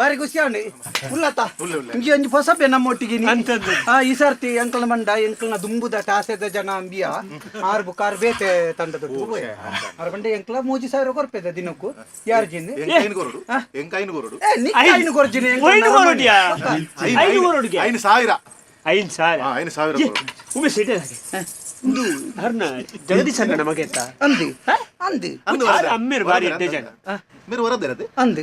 ಬಾರಿ ಖುಷಿ ಆಂಡ್ ಉಲ್ಲತ ಇಂಜಿ ಒಂಜಿ ಪೊಸಬೆ ನಮ್ಮೊಟ್ಟಿಗೆ ನೀ. ಅಂತಂದು. ಆ, ಈ ಸರ್ತಿ ಎಂಕಲ್ನ ಮಂಡ ಎಂಕಲ್ನ ದುಂಬುದ ಟಾಸೆದ ಜನ ಅಂಬಿಯ ಆರು ಬುಕ್ ಆರು ಬೇತೆ ತಂಡದೊಟ್ಟು ಪೋಯೆ. ಆರು ಬಂಡೆ ಎಂಕಲ 3000 ಕೊರ್ಪೆದ ದಿನಕ್ಕೂ ಯಾರು ಜಿಂದು ಎಂಕೈನ್ ಕೊರಡು ಎಂಕೈನ್ ಕೊರಡು. ಏ, ನಿಕ್ಕ ಐನು ಕೊರ್ಜಿನಿ ಎಂಕಲ್ನ. ಐನು ಕೊರೊಡಿಯಾ? ಐನು ಕೊರೊಡುಗೆ? 5000. 5000. 5000 ಕೊರಡು. ಉಮೆ ಸಿಟೆ ಇಂದು ಹರ್ನ ಜಗದೀಶ್ ಅಣ್ಣ ನಮಗೆ ಅಂದು ಅಂದು. ಅಂದು. ಆರ್ ಅಮ್ಮೇರು ಬಾರಿ ಎಡ್ಡೆ ಜನ. ಮೇರು ವರದಿರದೆ. ಅಂದು.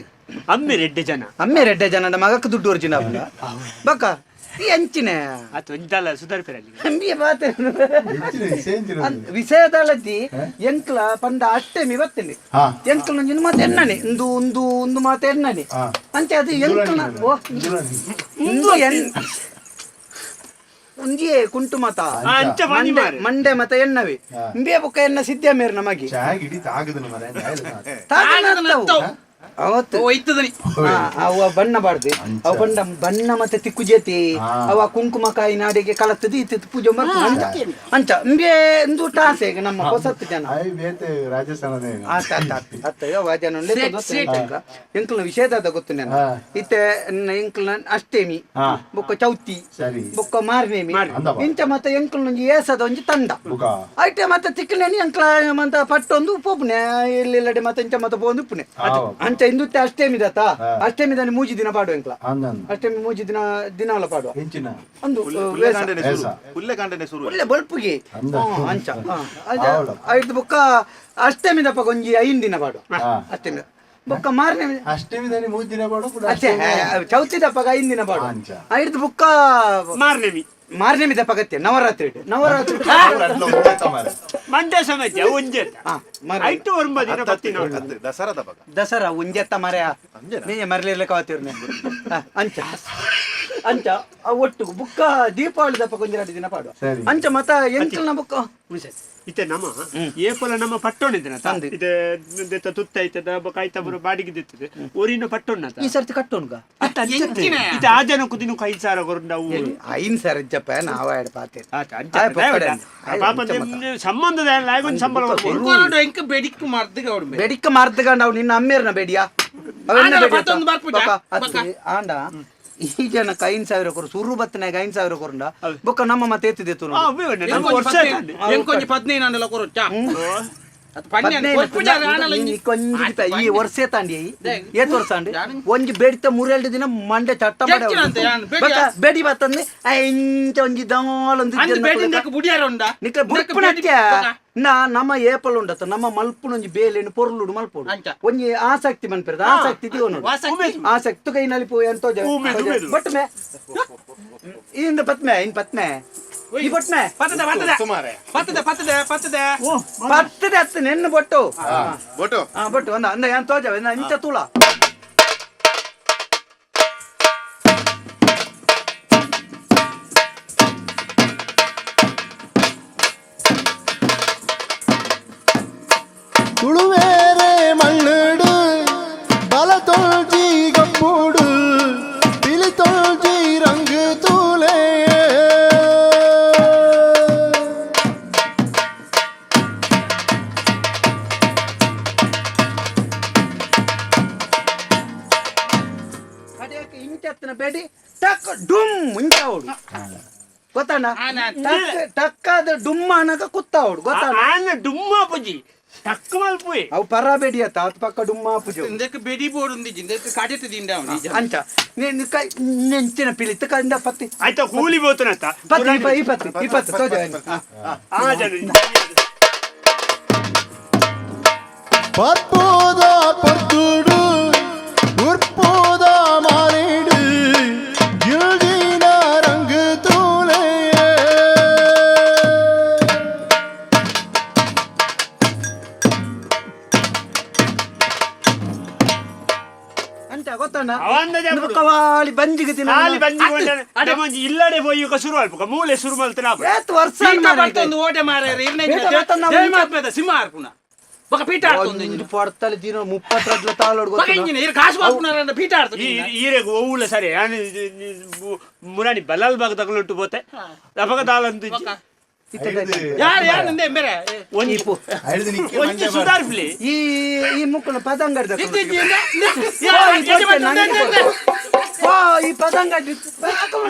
ಅಮ್ಮೇರು ಎಡ್ಡೆ ಜನ. ಅಮ್ಮೆ ರೆಡ್ಡೆ ಜನ ಮಗಕ್ಕೆ ದುಡ್ಡು ಒರಿಜಿನ ಬಕ್ಕ ಈ ಅಂಚಿನ. ಆತ ಒಂಜಾಲ ಸುಧಾರಿಪೆರಲ್ಲಿ. ಅಂಬಿಯ ಬಾತೆ ವಿಷಯದಲ್ಲದಿ ಎಂಕ್ಲ ಪಂಡ ಅಷ್ಟೇಮಿ ಬತ್ತೇನೆ. ಎಂಕ್ಲ ಒಂಜಿನ ಮಾತು ಎನ್ನನೆ ಒಂದು ಒಂದು ಒಂದು ಮಾತು ಎನ್ನನೆ ಅಂಚೆ ಅದು ಎಂಕ್ಲ ಓ ಇಂದು ಎನ್ ಒಂಜಿಯೇ ಕುಂಟು ಮಾತ. ಅಂಚ ಪಾನಿ ಮಂಡೆ ಮಾರೆ. ಮಂಡೆ ಮತ ಎನ್ನವೆ ಇಂಬೆ ಬೊಕ್ಕ ಎನ್ನ ಸಿದ್ಧ ಮೇರ್ ನಮಗೆ ಇಡೀ ತಾಗದನ ಮರೆ. ತಾಗನತ್ತವು. ಅವತ್ತು ಒಯ್ತದನಿ. ಅವ ಬಣ್ಣ ಬಾರ್ದು ಅವ ಬಣ್ಣ ಬಣ್ಣ ಮತ್ತೆ ತಿಕ್ಕು ಜೇತಿ ಅವ ಕುಂಕುಮಕಾಯಿ ನಾಡಿಗೆ ಕಲತ್ತದಿ ಇತ್ತಿತ್ತು ಪೂಜೆ ಮಾಡ್ತು ಅಂಚ ಅಂಚ ಇಂಬೆ ಇಂದು ಟಾಸೆ ಈಗ ನಮ್ಮ ಹೊಸತ್ತು ಜನ. I ಬೇತೆ ರಾಜಸ್ಥಾನದ. ಆತ ಆತ ಆತ ಆತ ಯಾವ ಜನ ಉಂಡೆ ಗೊತ್ತು ಎಂಕಲ್ನ ವಿಷಯದ ಗೊತ್ತು ನಾನು. ಇತ್ತೆ ಎಂಕಲ್ನ ಅಷ್ಟೇಮಿ ಬೊಕ್ಕ ಚೌತಿ ಸರಿ. ಬೊಕ್ಕ ಮಾರ್ನೇಮಿ ಅಂದವ. ಇಂಚ ಮತ್ತೆ ಎಂಕಲ್ನ ಒಂಜಿ ಏಸದ ಒಂಜಿ ತಂಡ ಬುಕ ಐಟೆ ಮತ್ತೆ ತಿಕ್ಕನೇನಿ ಎಂಕ್ಲ ಮಂತ ಪಟ್ಟೊಂದು ಪೋಪುನೆ ಎಲ್ಲೆಲ್ಲಡೆ ಮತ್ತೆ ಇಂಚ ಮತ್ತೆ ಪೋಂದು ಉಪ್ಪುನೆ ಅಂಚ ಇಂದುತ್ತೆ ಅಷ್ಟೇಮಿ ದತ್ತ ಅಷ್ಟೇಮಿ ದಾನಿ ಮೂಜಿ ದಿನ ಪಾಡುವ ಎಂಕ್ಲ. ಅಂದನ್. ಅಷ್ಟೇಮಿ ಮೂಜಿ ದಿನ ದಿನಾಲ ಪಾಡುವ. ಎಂಚಿನ? ಒಂದು ಪುಲ್ಲೆ ಕಾಂಡೆನೆ ವೇಷ. ಸುರು, ಪುಲ್ಲೆ ಕಾಂಡೆನೆ ಸುರು. ಒಳ್ಳೆ ಬಲ್ಪುಗೆ. ಅಂದ. ಅಂಚ ಆವಳ. ಐದು ಬೊಕ್ಕ ಅಷ್ಟಮಿ ದಪ್ಪ ಒಂಜಿ ಐದು ದಿನ ಪಾಡುವ. ಅಷ್ಟಮಿ ಬೊಕ್ಕ ಮಾರನೇ ಅಷ್ಟಮಿ ದಾನಿ ಮೂರು ದಿನ ಪಾಡು ಕೂಡ. ಅಚ್ಚೆ ಚೌತಿ ದಪ್ಪಗ ಐದು ದಿನ ಪಾಡುವ. ಅಂಚ. ಐದು ಬೊಕ್ಕ ಮಾರ್ನೇಮಿ. ಮಾರನೇ ದಪ್ಪ ಗತ್ತೆ ನವರಾತ್ರಿ ಇಡು. ನವರಾತ್ರಿ. ಮಂಡ್ಯ ಸಮಾಜ ಒಂಜೆ. ಹಾ, ಮಾರ್ನೆ. ಐಟು ಒಂಬ ದಿನ ಬತ್ತಿನ. ದಸರಾದ ಬಗ. ದಸರಾ ಒಂಜೆತ್ತ ಮರೆಯ. ಅಂಜೆನಾ? ನೀ ಮರಲಿರ್ಲಿಕ್ಕೆ ಅವತ್ತಿರ್ನೆ ಅಂಚ ಅಂಚ ಆ ಒಟ್ಟು ಬುಕ್ಕ ದೀಪಾವಳಿ ದಪ್ಪ ಕೊಂಜ ಎರಡು ದಿನ ಪಾಡುವ. ಸರಿ. ಅಂಚ ಮತ ಎಂಕಲ್ನ ಬುಕ್ಕ. ಇತ್ತೆ ನಮ್ಮ ಏಪಲ ನಮ್ಮ ಪಟ್ಟೋಣಿದ್ದನ ಅಂದು. ಇದೆ ದೆತ್ತ ತುತ್ತ ಐತದ ಬೊಕ ಐತ ಬರೋ ಬಾಡಿಗೆ ದಿತ್ತದೆ ಊರಿನ ಪಟ್ಟೋಣ. ಈ ಸರ್ತಿ ಕಟ್ಟೋಣ್ಗ. ಇತ್ತೆ ಆ ಜನಕ್ಕೂ ದಿನಕ್ಕೂ 5000 ಕೊರಂಡ ಊರು. ಐನ್ ಸರ್ ಇಜ್ಜಪ್ಪ ನಾವ ಎರಡು ಪಾತೆ. ಆತ ಅಂಚ. ಆಯ್ ಪೊಕ್ಕಡೆ. ಆಯ್ ಪಾಪ ಅಂಚ ಮತ. ಸಂಬಂಧದ ಲಾಗೊಂದು ಸಂಬಳ ಕೊಡ್ಬೋದು. ಕೊರಡು ಎಂಕ್ ಬೆಡಿಕ್ ಮರ್ದಿಗೆ ಅವಡು. ಬೆಡಿಕ್ಕ ಮಾರ್ದಗಂಡ ಅವ್ ನಿನ್ನ ಅಮ್ಮೇರ್ನ ಬೇಡಿಯಾ ಅವೆನ್ನ ಆಂಡಲ ಬೇಡಿ ಪತ್ತೊಂದು ಬರ್ಪುಜ? ಬೊಕ್ಕ ಅತ್ತಿ, ಆಂಡ ಈ ಜನಕ್ಕೆ 5000 ಕೊರು ಸುರು ಬತ್ತನಾಗ 5000 ಕೊರಂಡ ಬೊಕ್ಕ ನಮ್ಮ ಮತ್ತೆ ಎತ್ತಿದೆತ್ತು ಆ, ಅವ್ವೇ ಒಳ್ಳೆ. ನಮ್ಮ ವರ್ಷ ಆಯ್ತು. ಎಂಕೊಂಜಿ 15 ಆಂಡಲ ಕೊರೊಚ್ಚಾ ಅದು ಪನ್ನೆ ಕೊರ್ಪುಜ ಆಂಡಲ ಇಂಜಿ. ಈ ವರ್ಷ ತಾಂಡಿ ಏತ್ ವರ್ಷ ಅಂಡಿ ಒಂಜಿ ಬೇಡಿತ ಮೂರೆರಡು ದಿನ ಮಂಡೆ ಚಟ್ಟ ಮಾಡಿ. ಜಚ್ಚಿನಂತೆ ಯಾನ್ ಬೇಡಿ. ಬೊಕ್ಕ ಬೇಡಿ ಬತ್ತಂದ್ರೆ ಇಂಚ ಒಂಜಿ ದಾಲೊಂದು. ಅಂದ್ ಬೇಡಿಂದಕ್ಕೆ ಬುಡಿಯಾರ ಉಂಡ. ನಿಕ್ಲೆ ಬುಡ್ಪುನತ್ಯ ನಾ ನಮ್ಮ ಏಪಲ್ ಉಂಡತ್ತ ನಮ್ಮ ಮಲ್ಪುನೊಂಜಿ ಬೇಲೆನು ಪೊರ್ಲುಡು ಮಲ್ಪೊಡು. ಅಂಚ. ಒಂಜಿ ಆಸಕ್ತಿ ಮನ್ಪೆರ್ದ ಆಸಕ್ತಿ ದಿವನೋಡು. ಆಸಕ್ತಿ. ಆಸಕ್ತಿ ಕೈ ನಲಿಪು ಎಂತ. ಉಮೇದು, ಉಮೇದು. ಬಟ್ ಮೇ ಇಂದ ಪತ್ಮೆ ಇನ್ ಪತ್ಮೆ ಈ ಬೊಟ್ಮೆ. ಪತ್ತದ ಪತ್ತದ. ಸುಮಾರೆ. ಪತ್ತದ ಪತ್ತದ ಪತ್ತದ. ಪತ್ತದ ಹತ್ತು ನೆನ್ನು ಬೊಟ್ಟು. ಬೊಟ್ಟು. ಹಾ ಬೊಟ್ಟು ಒಂದ ಅಂದ ಏನ್ ತೋಜ ಇಂಚ ತೂಳ. ತುಳುವೇರೆ ಮಣ್ಣುಡು ಬಲ ತೊಳ್ಜಿ ಗಪ್ಪುಡು ಪಿಲಿ ತೊಳ್ಜಿ ರಂಗು ತೂಲೆ. ಕಡೆಯಕ್ಕೆ ಇಂಚತ್ತಿನ ಬೇಡಿ ಟಕ್ ಡುಮ್ ಇಂಚ ಅವಡು ಗೊತ್ತಾಣ. ಟಕ್ ಟಕ್ಕಾದ ಡುಮ್ ಅನಕ ಕುತ್ತಾವಡು ಗೊತ್ತಾಣ. ಆನ ಡುಮ್ಮ ಪುಜಿ ಟಕ್ ಮಲ್ಪುವೆ. ಅವು ಪರ ಬೇಡಿ ಆತ ಅತ್ ಪಕ್ಕ ಡುಮ್ಮ ಪೂಜೆ. ಇಂದಕ್ಕೆ ಬೆಡಿ ಬೋರ್ಡ್ ಉಂದಿಜಿ ಇಂದಕ್ಕೆ ಕಡೆತ ದಿಂಡ ಅವನು. ಅಂಚ ನೀನು ಕೈ ನೆಂಚಿನ ಪಿಲಿತ ಕಂದ ಪತ್ತಿ. ಆಯ್ತಾ ಕೂಲಿ ಬೋತನತ್ತ. ಪತ್ತಿ ಇಪ್ಪತ್ತು ಇಪ್ಪತ್ತು ತೋಜ. ಆ ಜನ ಪರ್ಪೋದ ಪರ್ತುಡು ಉರ್ಪೋದ ಮಾಲೇಡು ಗಿಳ್ದಿನ ರಂಗು ತೂಲೆ. ಅಂಚ ಗೊತ್ತಣ್ಣ. ಅವಂದ ಜಾಪುಡು. ಕವಾಲಿ ಬಂಜಿಗೆ ತಿನ್ನ. ಖಾಲಿ ಬಂಜಿ ನಮ್ಮೊಂಜಿ ಇಲ್ಲಡೆ ಪೋಯಿ ಶುರು ಅಲ್ಪ ಮೂಲೆ ಶುರು ಮಲ್ತನ. ಏತ್ ವರ್ಷ. ಪೀಠ ಬರ್ತೊಂದು ಓಟೆ ಮಾರ್ಯಾರ ಇರ್ನೆ. ಪೀಠ ಬರ್ತೊಂದು ನಾವು ಜಯ ಮಾತ್ಮೇದ ಸಿಂಹ ಆರ್ಪುನ ಬೊಕ ಪೀಠ ಆಡ್ತೊಂದು ಒಂದು ಪಡ್ತಲೆ ದಿನ ಮುಪ್ಪತ್ತರಡ್ಲ ತಾಳೋಡು ಬೊಕ ಗೊತ್ತುಂಡ? ಇಂಜಿನ ಇರ್ ಕಾಸು ಮಾರ್ಪುನಾರಂಡ ಪೀಠ ಆಡ್ತೊಂದು. ಈ ಈರೆಗ್ ಒವ್ವುಲ ಸರಿ ಯಾನ್ ಮುರಾಣಿ ಬಲ್ಲಾಲ್ ಬಾಗ ತಗೊಳುಂಟು ಬೋತೆ ಅಪಗ ದಾಲಂದು ಇಜ್ಜಿ. ಯಾರು ಯಾರು ಅಂದೆ ಬೇರೆ. ಒಂಜಿ ಇಪ್ಪು. ಒಂಜಿ ಸುಧಾರ್ಪ್ಲಿ. ಈ ಈ ಮುಕ್ಕುನ ಪದಂಗಡ್ದ ಇಜ್ಜಿ ಇಜ್ಜಿ ಇಂದೆ. ಯಾರು ಎಡ್ಡೆ ನಂಗೆ ಕೊಡು. ಓ, ಈ ಪತಂಗ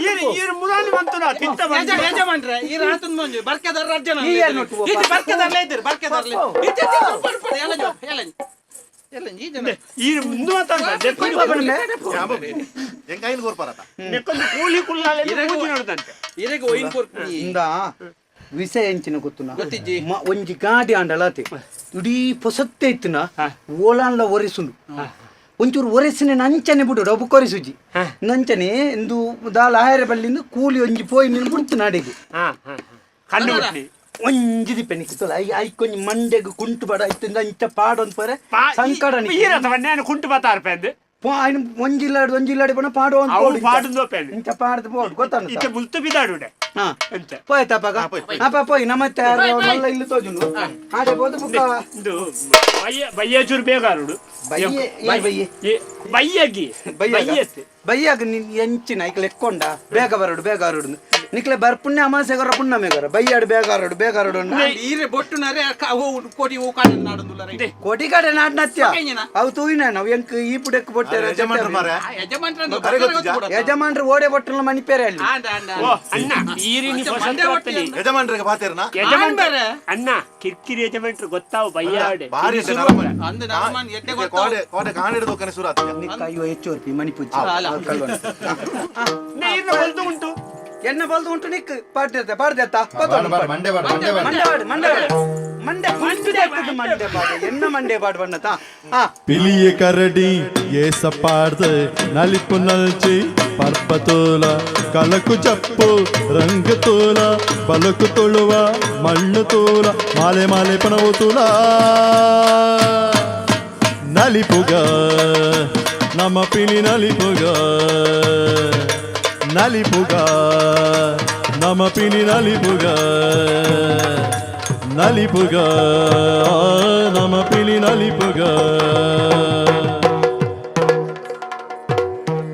ಈರ್ ಈರ್ ಮುರಾನಿ ಮಂತುನ ತಿಂತ ಬಂದು. ಯಜಮಾನ್ರೆ ಈ ರಾತನ್ ಮಂಜು ಬರ್ಕೆದಾರ ರಜ್ಜನ ಈ ಏನ್ ನೋಟು ಇದು ಬರ್ಕೆದಾರ್ಲೇ ಇದ್ದೀರಿ ಬರ್ಕೆದಾರ್ಲೇ ಓ. ಇದು ಎಲ್ಲ ಎಲ್ಲ ಎಲ್ಲ ಈ ಜನ ಈರ್ ಮುಂದು ಮಾತಾಡ್ತ ದೆಕ್ಕೊಂದು ಎಂಕೈನ್ ಕೊರ್ಪಾರತ ನೆಕ್ಕೊಂದು ಕೂಲಿ ಕುಲ್ಲಾಲೆ ಪೂಜೆ ನೋಡ್ದಂತೆ. ಇರೆಗೆ ಒಯ್ನ್ ಕೊರ್ಪಿ ಇಂದ ವಿಷಯ ಎಂಚಿನ ಗೊತ್ತುನ ಗೊತ್ತಿಜ್ಜಿ. ಒಂಜಿ ಗಾಡಿ ಆಂಡಲಾತೆ ಇಡೀ ಪೊಸತ್ತೆ ಇತ್ತುನ ಓಲಾನ್ಲ ಒರೆಸುಂಡು ಒಂಚೂರು ಒರೆಸಿನ ನಂಚನೆ ಬಿಡು ಡಬ್ಬು ಕೊರೆಸುಜಿ ನಂಚನೆ ಇಂದು ದಾಲ ಆಯರ ಬಲ್ಲಿಂದು ಕೂಲಿ ಒಂಜಿ ಪೋಯಿ ನೀನು ಬಿಡ್ತು ನಾಡಿಗೆ. ಹಾ ಹಾ ಕಣ್ಣು ಬಿಟ್ಲಿ. ಒಂಜಿ ದಿಪ್ಪೆ ನಿಕ್ತಲ್ಲ I ಐಕೊಂಜಿ ಮಂಡೆಗ್ ಕುಂಟು ಬಡ ಇತ್ತಿಂದ ಅಂಚ ಪಾಡೊಂದು ಪರೆ ಸಂಕಡ ನಿಕ್ಕು. ಈರ ಅಥವಾ ನಾನು ಕುಂಟು ಬತ್ತಾರ ಪೆಂದು. ಆಯ್ನ ಒಂಜಿಲ್ಲಾಡು ಒಂಜಿಲ್ಲಾಡಿ ಪೋಣ ಪಾಡು ಒಂದು ಅವು ಪೋಡು ಇಂಚ. ಪಾಡುಂದು ಪೆಂದು. ಇಂಚ ಪಾಡ್ದು ಪೋಡು ಗೊತ್ತಾನು ಇತ್ತೆ ಮುಲ್ತು ಬಿದಾಡುಡೆ. ಹಾ. ಎಂತ? ಪೋಯ್ತಪ್ಪಾಗ ಅಪ್ಪ ಪೋಯ್ ನಮ್ಮತ್ತೆ ಮಲ್ಲ ಇಲ್ಲಿ ತೋಜುಂಡು ಆಡೆ ಪೋದು ಬುಕ್ಕ. ಇದು ಬಯ್ಯ ಬಯ್ಯ ಚೂರು ಬೇಗ ಆರುಡು. ಬಯ್ಯೆ ಏ ಬಯ್ಯೆ? ಏ, ಬಯ್ಯಗಿ. ಬಯ್ಯಾಗ ಬಯ್ಯತ್ತೆ. ಬಯ್ಯಾಗ ನಿನ್ ಎಂಚಿನ ಐಕ್ ಲೆಕ್ಕೊಂಡ ಬೇಗ ಬರಡು ಬೇಗ ಬರಡು ನಿಕ್ಲೆ ಬರ್ ಪುಣ್ಯ ಅಮಾಸೆಗರ ಪುಣ್ಯಮೆಗರ ಬಯ್ಯಾಡು ಬೇಗ ಹರಡು ಬೇಗ ಹರಡು ಅನ್ನ. ಈರೆ ಬೊಟ್ಟು ನರೆ ಕೋಡಿ ಹೂ ಕಾಡ ನಾಡೊಂದುಲ್ಲ. ಕೊಡಿಗಡೆ ನಾಡ್ನತ್ಯ. ಕೈಂಜಿನ? ಅವು ತೂಯಿನ ನಾವು ಎಂಕ್ ಈ ಪುಡೆಕ್ ಬೊಟ್ಟೆ. ಯಜಮಾನ್ರು ಮಾರ್ರೆ. ಯಜಮಾನ್ರ ಕರೆ ಗೊತ್ತಿದ್ಯಾ? ಯಜಮಾನ್ರು ಓಡೆ ಬೊಟ್ಟಲ ಮಣಿಪೇರೆ ಅಲ್ಲಿ. ಆಂಡ ಆಂಡ. ಓ ಅಣ್ಣ ಈರಿನಿ ಮತ್ತೆ ವಸಂತ ಮಂಡೆ ಹೊಟ್ಟೆ ಹೊತ್ತಲಿ. ಯಜಮಾನ್ರಿಗೆ ಬಾತೇರ್ನ. ಯಜಮಾನ್ರ ಆಂಬೆರೆ. ಅಣ್ಣ ಕಿರ್ಕಿರಿ ಯಜಮಾನ್ರು ಗೊತ್ತಾವು ಬಯ್ಯಾಡೆ. ಭಾರಿ ಎಡ್ಡೆ ನರಮಣಿ. ಅಂದು ನರಮಣಿ ಎಡ್ಡೆ ಗೊತ್ತಾವು. ಕೋಡೆ ಕೋಡೆ ಕಾಣಿಡ್ದು ಕನೆ ಶುರು ಆತ. ನಿಕ್ಕ ಅಯ್ಯೋ ಹೆಚ್ಚು ರೂಪಿ ಮಣಿಪುಜ್ಜಿ. ಅಲ್ಲ. ಕಲ್ವನ. ನೀರ್ನ ಬಲ್ದು ಉಂಟು. ಎನ್ನ ಬಲ್ದು ಉಂಟು ನಿಕ್ ಪಾಡ್ದೆ ಪಾಡ್ದೆತ್ತ. ಬಾಡು, ಬಾಡು, ಮಂಡೆ ಬಾಡು, ಮಂಡೆ ಬಾಡು. ಮಂಡೆ ಬಾಡು ಮಂಡೆ ಬಾಡು ಮಂಡೆ ಮಂಡೆ ಆಗ್ತದೆ ಮಂಡೆ ಬಾಡು ಎನ್ನ ಮಂಡೆ ಬಾಡು ಬಣ್ಣತ ಹಾ. ಪಿಲಿಯ ಕರಡಿ ಏಸ ಪಾಡ್ದು ನಲಿಪು ನಲ್ಚಿ ಪರ್ಪತೋಲ ಕಲಕು ಚಪ್ಪು ರಂಗು ತೋಲ ಬಲಕು ತುಳುವ ಮಣ್ಣು ತೋಲ ಮಾಲೆ ಮಾಲೆ ಪಣವು ತೂಲ ನಲಿಪುಗ ನಮ್ಮ ಪಿಲಿ ನಲಿಪುಗ ನಲಿಪುಗ ನಮ್ಮ ಪಿಲಿ ನಲಿಪುಗ ನಲಿಪುಗ ನಮ್ಮ ಪಿಲಿ ನಲಿಪುಗ.